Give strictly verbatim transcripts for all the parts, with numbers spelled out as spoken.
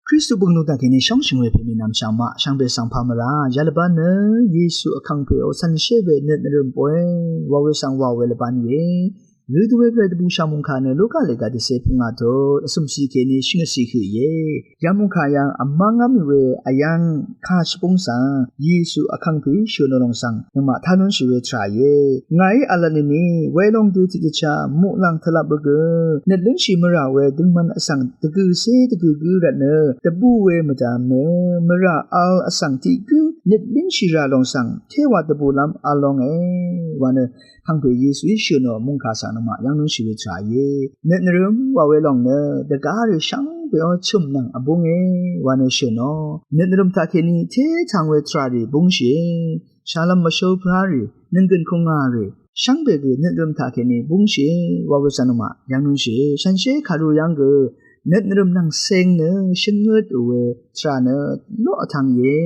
Kristu bø̀ng nung taq kèní shóngshø̀ng we pèmì nvm shvngmaq shvngbe svng pà mvrà yalvbán nø Yesu vkàngpè ó cv̀nshé we nøt nvrø̀m bóy wa we svng wa we lvbán íe. Rø dvwe gvray dvbù shv̀ng mungkà nø Luka lèga dvcé pungà tut vsø̀msì kèní shvngøtcì høq íe. Yamungkà yv̀ng vmv́ngv́m we vyv̀ng kà shvbúng svng Yesu vkàngpè shø̀n ò lòng svng nøngmaq taq lúnshì we tvrà íe. Ngàí v̄l lvnø ni welòng dø tiqdvchá muqlàng tvlap bø gø nøt lúnshì mvrà we døngman vsvng dvgø̀cé dvgø̀ gǿ rvtnø dvbù we mvdv̀m nø mvrà v̄l vsvng tiq gǿ nøt lúnshì rà lòng svng téwa dvbùlv́m v̄l lónge wa nø Kàngpè Yesuí shø̀n ò mungkà svng nøngmaq yv̀ng lúnshì we tvrà íe. Nøt nvrø̀m wa we lòng nø dvgá rì shvngbe ó chø̀m nvng vbúnge wa nø shø̀n ò. Nøt nvrø̀m taq kèní té tv̀ng we tvrà rì búngshìe. Shalv́m mvshǿl prá rì, nònggø̀n kùngà rì shvngbe gø nøt nvrø̀m taq kèní búngshìe wa we svng nøngmaq yv̀ng lúnshìe. Shànshér kàru yv́ng gø nøt nvrø̀m nvng ceng nø shvngøt ò we tvrà nø loq vtvng íe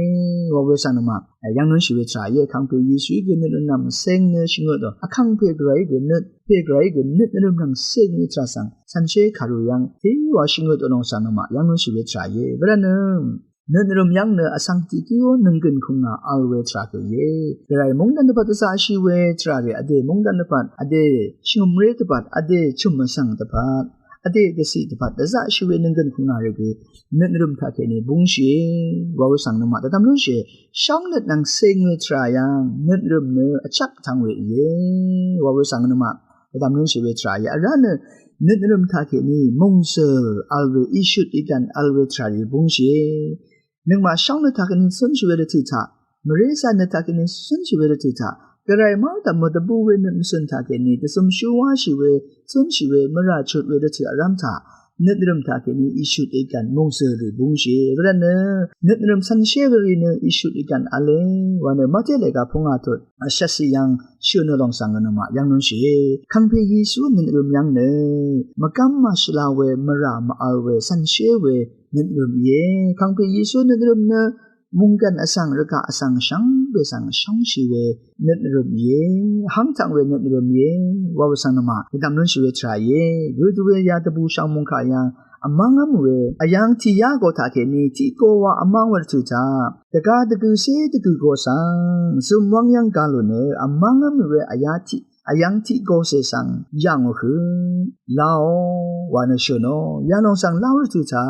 wa we svng nøngmaq yv̀ng lúnshì we tvrà íe. Kàngpè Yesuí gø nøt nvrø̀m nvng ceng nø shvngøt ò. Vkàngpè gvrayí gø nøt, pè gvrayí gø nøt nvrø̀m nvng ceng we tvrà svng shànshér kàru yv́ng téwa shvngøt ò lòng svng nøngmaq yv̀ng lúnshì we tvrà íe. Wervtnø nøt nvrø̀m yv́ng nø vsvng tiq gǿ ó nònggø̀n kùngà v̄l we tvrà gø íe. Gvray mungdàn dvpvt dvzaqshì we tvrà rì vdè mungdàn dvpvt, vdè shvngø̀mré dvpvt, vdè chø̀m vsvng dvpvt, vdè dvciq dvpvt dvzaqshì we nònggø̀n kùngà rì gø nøt nvrø̀m taq kèní búngshìe wa we svng nøngmaq dvdv̀m lúnshìe. Shóngnøt nvng ceng we tvrà yv́ng nøt nvrø̀m nø vchvk vtvng we íe wa we svng nøngmaq dvdv̀m lúnshì we tvrà íe. Vrá nø nøt nvrø̀m taq kèní mòngzø̀l v̄l we, ìshøt ìgv̀n v̄l we tvrà rì búngshìe. Nøngmaq shóngnøt taq kèní cúnshì we rvtø̀ taq, mvrézà nøt taq kèní cúnshì we rvtø̀ taq, gvray mv́rdv̀m mø dvbù we nøt mvcø̀n taq kèní dvzø̀m shú wáshì we, cúnshì we, mvrà chut we rvtø̀ vrv́m taq nøt nvrø̀m taq kèní ìshøt ìgv̀n mòngzø̀l rì búngshìe. Wervtnø nøt nvrø̀m shànshér we rì nø ìshøt ìgv̀n v̄le wa nø Mate lèga pungà tut vshvtcì yv́ng shø̀n ò lòng svng nøngmaq yv̀ng lúnshìe. Kàngpè Yesu nøt nvrø̀m yv́ng nø mvgv́m màshvla we, mvrà mvvl we, shànshér we nøt nvrø̀m íe. Kàngpè Yesu nøt nvrø̀m nø mungkàn vsvng, rvgaq vsvng, shvngbe svng shóngshì we nøt nvrø̀m íe. Hv́ng tv̀ng we nøt nvrø̀m íe wa we svng nøngmaq dvdv̀m lúnshì we tvrà íe. Gø dvwe ya dvbù shv̀ng mungkà yv́ng vmv́ngv́m we vyv̀ng tiq yá go taq kèní tiq go wa vmv́ng we rvtø̀ taq, dvgá dvgø̀cé dvgø̀ go svng zø̀m wv́ng yv́ng ga lò nø vmv́ngv́m we vyá tiq, vyv̀ng tiq gocè svng yà ngò høq láò wa nø shø̀n ò. Yalòng svng láò rvtø̀ taq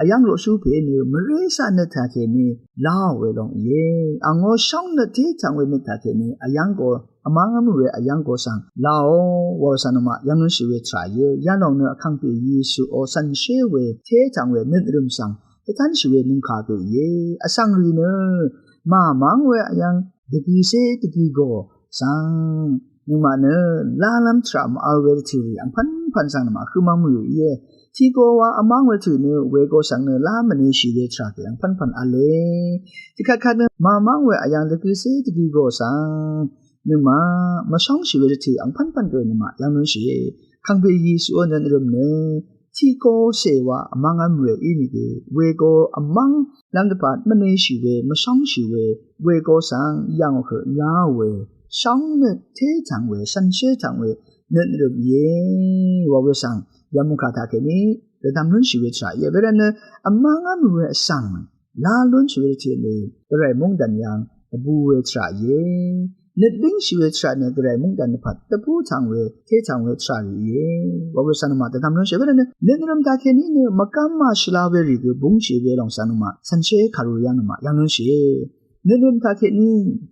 vyv̀ng roqshú pè nø mvrézà nøt taq kèní láò we long íe. Angó shóngnøt té tv̀ng we nøt taq kèní vyv̀ng go, vmv́ngv́m we vyv̀ng go svng láò wa we svng nøngmaq yv̀ng lúnshì we tvrà íe. Yalòng nø Vkàngpè Yesu ó shànshér we té tv̀ng we nøt nvrø̀m svng dvtv́nshì we mungkà gø íe. Vsvng rì nø màmv́ng we vyv̀ng dvgø̀cé dvgø̀ go svng nøngmaq nø lálv́m tvrà mvvl we rvtø̀ rì angpv́npv̀n svng nøngmaq høqmv́m rì íe. Tiq go wa vmv́ng we rvtø̀ nø we go svng nø lá mvneshì we tvrà gø angpv́npv̀n v̄le. Tiqkvt kvt nø màmv́ng we vyv̀ng dvgø̀cé dvgø̀ go svng nøngmaq mvshóngshì we rvtø̀ angpv́npv̀n gø nøngmaq yv̀ng lúnshìe. Kàngpè Yesu ó nøt nvrø̀m nø tiq gocè wa vmv́ngv́m we ínìgø we go vmv́ng lv́m dvpvt mvneshì we, mvshóngshì we, we go svng yà ngò høq láò we shóngnøt té tv̀ng we, shànshér tv̀ng we nøt nvrø̀m íe wa we svng yamungkà taq kèní dvdv̀m lúnshì we tvrà íe. Wervtnø vmv́ngv́m we vsvng lá lúnshì we rvtø̀ nø gvray mungdàn yv́ng dvbù we tvrà íe. Nøt bíngshì we tvrà nø gvray mungdàn dvpvt dvbù tv̀ng we, té tv̀ng we tvrà rì íe wa we svng nøngmaq dvdv̀m lúnshìe. Wervtnø nøt nvrø̀m taq kèní nø mvgv́m màshvla we rì gø búngshì we lòng svng nøngmaq shànshér kàru yv́ng nøngmaq yv̀ng lúnshìe. Nøt nvrø̀m taq kèní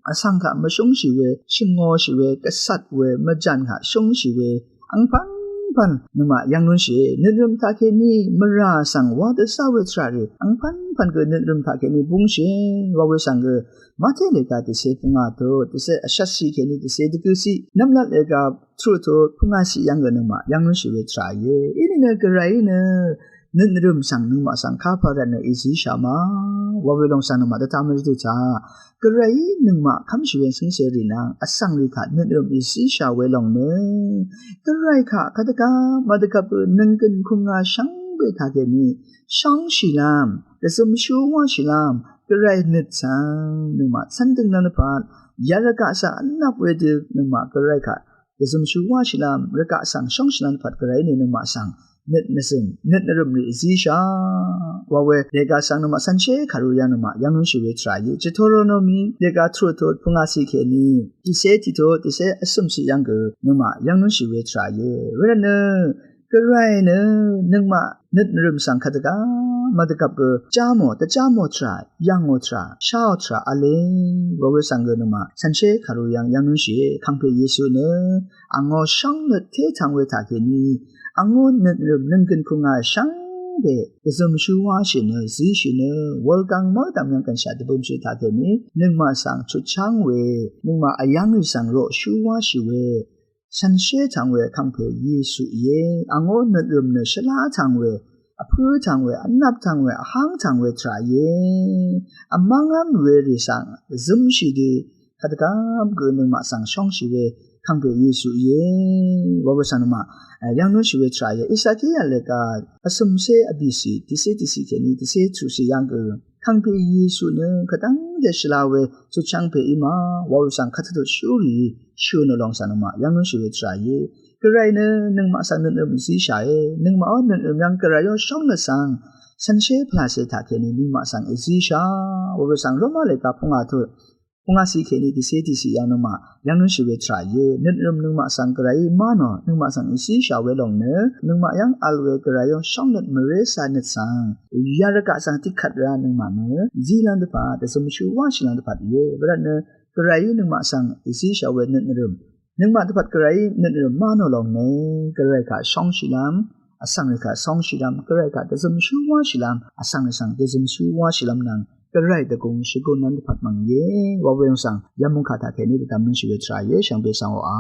vsvng kaq mvshúngshì we, shø̀ngòshì we, gvcvt we, mvjàn kaq shúngshì we angpv́npv̀n nøngmaq yv̀ng lúnshìe. Nøt nvrø̀m taq kèní mvrà svng wá dvzá we tvrà rì angpv́npv̀n gø nøt nvrø̀m taq kèní búngshìe wa we svng gø Mate lèga dvcé pungà tut dvcé vshvtcì kèní dvcé dvgø̀cì, nvmlat lèga tvrø̀ tut pungàcì yv́ng gø nøngmaq yv̀ng lúnshì we tvrà íe. Inìnø gvrayí nø nøt nvrø̀m svng nøngmaq svng kapvl rvtnø ìzíshà ma wa we lòng svng nøngmaq dvtv́m rì taq, gvrayí nøngmaq kv́mshì we cǿngcèrì nvng vsvng rì kaq nøt nvrø̀m ìzíshà we lòng nø gvray kaq kadvgvp màdvgvp gø nònggø̀n kùngà shvngbe taq kèní shóngshìlv́m, dvzø̀m shú wáshìlv́m gvray nøt svng nøngmaq cv́n døngnv̄n dvpvt, yv́ng rvgaq svng vnvp wedø nøngmaq gvray kaq dvzø̀m shú wáshìlv́m, rvgaq svng shóngshìlv́m dvpvt gvrayí nø nøngmaq svng nøt nvzø̀m nøt nvrø̀m rì vzíshà wa we dèga svng nøngmaq cv̄nshé kàru yv́ng nøngmaq yv́ng lúnshì we tvrà íe. Deuteronomi dèga tvrø̀ tut pvngàcì kèní tiqcé tiqtut tiqcé vsø̀mcì yv́ng gø nøngmaq yv́ng lúnshì we tvrà íe. Wervtnø Gvray nø nøngmaq nøt nvrø̀m svng kadvgvp mvdvgvp gø dvjá mò dvjá mò tvrà, yv̀ngò tvrà, sháò tvrà v̄le wa we svng gø nøngmaq cv̄nshé kàru yv́ng yv́ng lúnshìe. Kàngpè Yesu nø angó shóngnøt té tvng we taqkèní angó nøt nvrø̀m nønggøn kùngà shvngbe dvzømshú wáshì nø zíshì nø wulgvng mv́rdv̀m yv́ng gv̀nshà dvbømshì taqkèní nøngmaq svng chutcháng we nøngmaq vyv́ng rì svng roqshú wáshì we cv̄nshé tvng we Kàngpè Yesu íe. Angó nøt rø̀m nø shvlá tvng we, vpǿ tvng we, vnvp tvng we, vháng tvng we tvrà íe. Vmv́ngv́m we rì svng zǿmshì dø kadvgvp gø nøngmaq svng shóngshì we Kàngpè Yesu íe wa we svng nøngmaq yv́ng lúnshì we tvrà íe. Isakia lèga vsø̀mcé vbìcì tiqcé tiqcì kèní tiqcé tuqcì yv́ng gø Kàngpè Yesu nø kadv́ngte shvla we chutchv́ng pè í ma wa we svng kvtøtut shúrì shø̀ nø lòng svng nøngmaq yv́ng lúnshì we tvrà íe. Gvray nø nøngmaq svng nøt nvrø̀m vzíshàe. Nøngmaqó nøt nvrø̀m yv́ng Gvray ó shóngnøt svng cv̄nshé pvlacè taqkèní nøngmaq svng vzíshà wa we svng Roma lèga pvngà tut pvngàcì kèní tiqcé tiqcì yv́ng nøngmaq yv́ng lúnshì we tvrà íe. Nøt nvrø̀m nøngmaq svng Gvrayí má nò nøngmaq svng vzíshà we lòng nø nøngmaq yv́ng vl we Gvray ó shóngnøt mvré cà nøt svng yarvgaq svng tiqkvt rá nøngmaq nø zílv́m dvpvt dvzømshú wáshìlv́m dvpvt íe. Wervtnø Gvrayí nøngmaq svng vzíshà we nøt nvrø̀m nøngmaq dvpvt Gvrayí nøt nvrø̀m má nò lòng nø Gvray kaq shóngshìlv́m, vsvng rì kaq shóngshìlv́m, Gvray kaq dvzømshú wáshìlv́m, vsvng rì svng dvzømshú wáshìlv́m nvng Gvray dvgùng shvgùnlv́m dvpvt mv̀ng íe wa we yv́ng svng yvmung kà taqkèní dvdvm lúnshì we tvrà íe. Shvngbe svng oqà